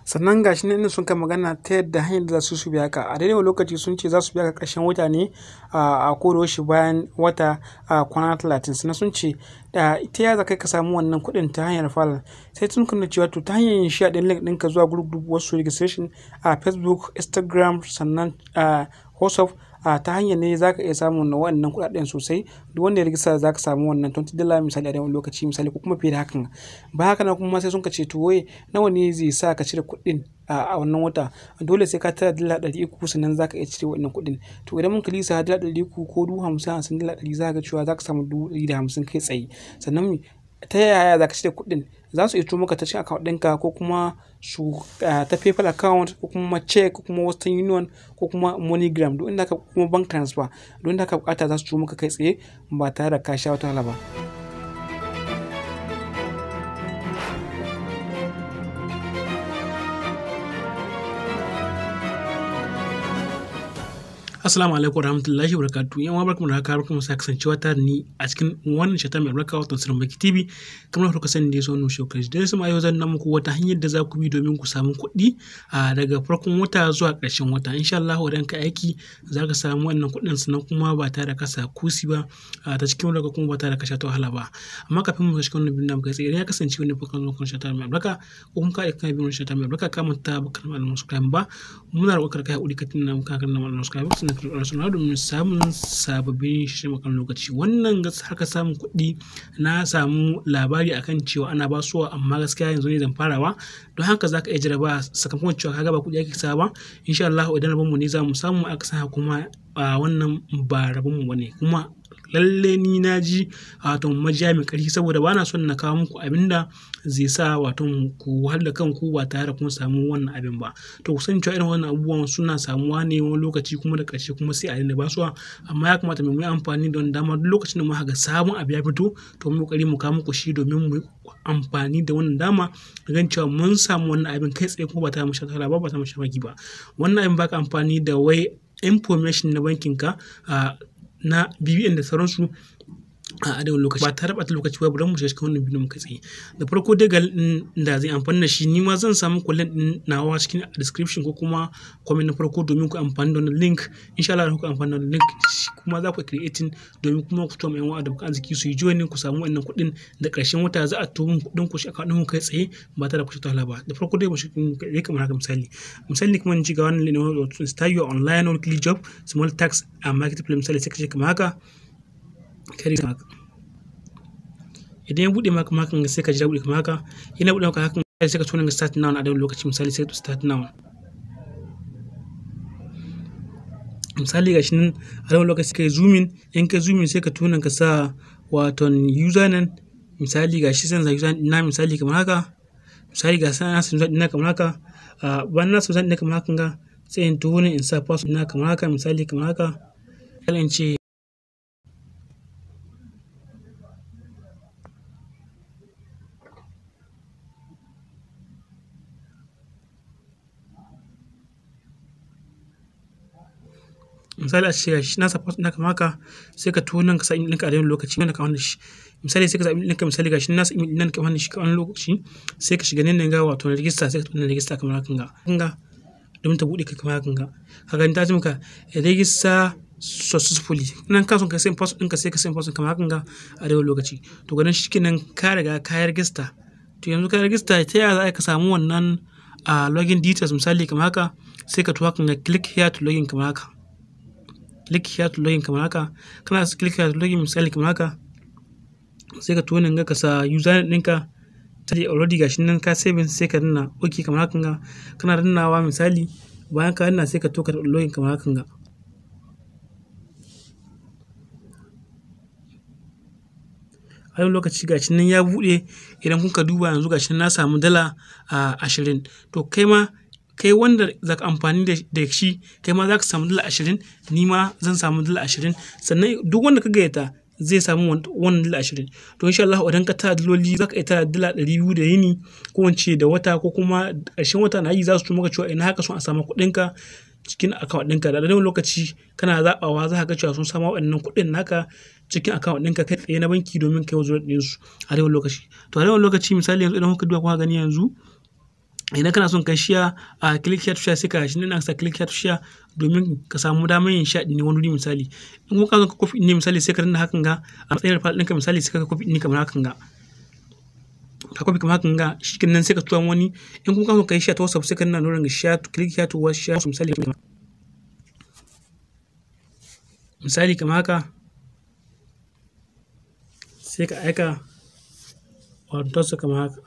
Sannan gashi nan sun kai magana ta yadda hanyar da za su biya ka. A daidai lokaci sun ce za su biya ka ƙarshen wata ne a kodayaushe bayan wata a kwana 30. Sannan sun ce da ita ya za kai ka samu wannan kuɗin ta hanyar referral. Sai sun nuna cewa to ta hanyar yin share ɗin link ɗinka zuwa group group wasu registration a Facebook, Instagram, sannan a WhatsApp. Ta hanyar ne za ka iya samun wannan kuɗaɗen sosai. Duk wanda ya register za ka samu wannan $20 misali a daidai lokaci misali ko kuma fiye da hakan. Bayan haka nan kuma sai sun ka ce to wai nawa ne zai sa ka cire kuɗin a wannan wata. Dole sai ka tara $300 sannan za ka iya cire wannan kuɗin. To idan mun kalli sa $300 ko 50,000 50 $100 za ka ga cewa za ka samu 150,000 kai tsaye. Sannan ta yaya za ka cire kuɗin? Za su iya turo maka ta cikin account ɗinka ko kuma su ta PayPal account ko kuma check ko kuma Western Union ko kuma MoneyGram, duk inda ka kuma bank transfer, duk inda ka buƙata za su turo maka kai tsaye ba tare da ka sha wata wahala ba. Assalamu alaikum warahmatullahi wabarakatuh. Yan uwa, barkamu da haka, barkamu sa kasancewa tare ni a cikin wannan shata mai albarka, wato Sirrin Baki TV. Kamar kuka sani dai, sunan Shokai. Da sama yau zan nuna muku wata hanyar da za ku bi domin ku samu kuɗi daga farkon wata zuwa ƙarshen wata. Insha Allah idan ka aiki za ka samu wannan kuɗin, sannan kuma ba tare da ka sa kusi ba ta cikin wani kuma ba tare da ka sha wahala ba. Amma kafin mu shiga wannan bidiyon kai tsaye, idan ya kasance wani farkon zuwa kan shata mai albarka ko kuma ka aika bidiyon shata mai albarka, ka manta baka na subscribe ba, muna roƙar ka haƙuri ka tunna muka kan na subscribe sannan ka suna domin samun sababbin shirin makan lokaci. Wannan harka samun kuɗi na samu labari akan cewa ana basuwa, amma gaskiya yanzu ne zan farawa. Don haka za ka iya jaraba sakamakon cewa kaga ba kuɗi ake sa ba. Insha Allah idan rabon mu ne za mu samu aka sa, kuma wannan ba rabon mu bane. Kuma lalle ni na ji wato majiya mai ƙarfi, saboda ba na son na kawo muku abin da zai sa wato ku wahala kanku ba tare da kun samu wannan abin ba. To ku sani cewa irin wannan abubuwan suna samuwa ne wani lokaci, kuma da ƙarshe kuma sai a daina basuwa. Amma ya kamata mu yi amfani da wannan dama. Duk lokacin da muka ga sabon abu ya fito, to mu ƙoƙari mu kawo muku shi domin mu yi amfani da wannan dama ganin cewa mun samu wannan abin kai tsaye kuma ba tare mu sha wahala ba, ba tare mu sha baki ba. Wannan abin baka amfani da wai information na bankin ka na BVN da sauransu a adadin lokaci. Ba tare ɓata lokaci ba, bari mu shiga cikin wannan bidiyon kai tsaye. Da farko dai ga da zai amfani da shi, ni ma zan samu ku link ɗin nawa cikin description ko kuma comment na farko domin ku amfani da wannan link. Insha Allah ku amfani da wannan link kuma za ku creating domin kuma ku tuma yan uwa da abokan arziki su yi joining, ku samu wannan kuɗin da ƙarshen wata za a turo muku kuɗin ku shi account ɗin ku kai tsaye ba tare da ku sha wahala ba. Da farko dai mu shiga kamar haka. Misali kuma in ci ga wannan link wato start your online weekly job small tax and marketplace. Misali sai ka ce kamar haka, kare haka. Idan ya buɗe maka hakan, sai ka jira buɗe kamar haka. Yana buɗe maka hakan, sai ka tona start now. A daidai lokaci misali sai start now. Misali gashi nan, a daidai lokaci kai zoom in. In kai zoom in, sai ka tona ka sa waton username. Misali gashi zan sa username na misali kamar haka. Misali ga sa na sa username ɗina kamar haka. Bayan na sa username ɗina kamar hakan ga, sai in taho in sa password na kamar haka, misali kamar haka. In ce misali a ce gashi na sa password ɗina kamar haka, sai ka taho nan ka sa email ɗinka a daidai lokaci wanda ka wanda shi. Misali sai ka sa email ɗinka. Misali gashi na sa email ɗina kamar shi a wani lokaci, sai ka shiga nan ga wato register, sai ka tafi register kamar hakan ga. Ga domin ta buɗe ka kamar hakan ga. Ka gani ta ce maka register successfully. Nan ka son ka sai password ɗinka, sai ka sai password kamar hakan ga a daidai lokaci. To ganin shi kenan, ka riga ka yi register. To yanzu ka register, ta yaya za ka samu wannan login details? Misali kamar haka, sai ka taho hakan ga click here to login kamar haka. Click here to login kamar haka. Kana click here to login misali kamar haka, sai ka taho nan ga ka sa username ɗinka. Misali already gashi nan ka saving, sai ka danna okay kamar hakan ga. Kana dannawa, misali bayan ka danna, sai ka taho ka login kamar hakan ga. A wani lokaci gashi nan ya buɗe. Idan kuka duba yanzu, gashi nan na samu $20. To kai ma, kai wanda za ka amfani da shi, kai ma za ka samu $20, ni ma zan samu $20, sannan duk wanda ka gayyata zai samu wannan $20. To insha Allah idan ka tara daloli, za ka iya tara $200 da yini ko wance da wata, ko kuma ƙarshen wata na yi za su turo maka cewa ina haka son a samu kuɗinka cikin account ɗinka. Da wani lokaci kana zaɓawa, za ka ga cewa sun samu waɗannan kuɗin naka cikin account ɗinka kai tsaye na banki domin kai withdraw ɗinsu a daidai lokaci. To a daidai lokaci misali yanzu idan kuka duba kuka gani yanzu, Idan kana son kai share a click here to share, sai ka shi nan sa click here to share domin ka samu damar yin share ne wani wuri misali. In kuma ka zo ka copy ne misali, sai ka danna hakan ga a matsayin referral ɗinka misali, sai ka copy ne kamar hakan ga. Ka copy kamar hakan ga, shikenan, sai ka tura wani. In kuma ka so kai share ta WhatsApp, sai ka danna wurin share, click here to share misali kamar haka, sai ka aika wato kamar haka.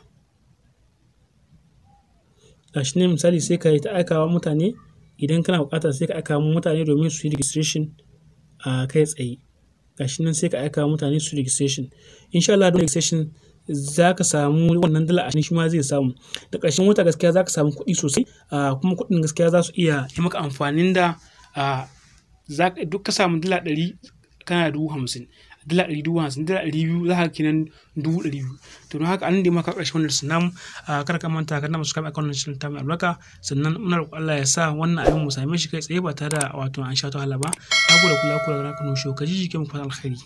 Gashi ne misali, sai ka yi ta aikawa mutane. Idan kana buƙata, sai ka aika mutane domin su yi registration a kai tsaye. Gashi nan, sai ka aika mutane su registration. Insha Allah, don registration za ka samu wannan $20, shi ma zai samu. Da ƙarshen wata gaskiya za ka samu kuɗi sosai, kuma kuɗin gaskiya za su iya yi maka amfanin da duk ka samu $100 kana da 50,000. $100 50,000, $200 za ka kenan 200,000. To, don haka an dai maka ƙarshen wannan namu. Kar ka manta ka danna subscribe akan wannan channel ta mai albarka. Sannan muna roƙon Allah ya sa wannan abin mu same shi kai tsaye ba tare da wato an sha wahala ba. Na gode, kula kula da ku, nusho ka ji jikin mu, fatan alkhairi.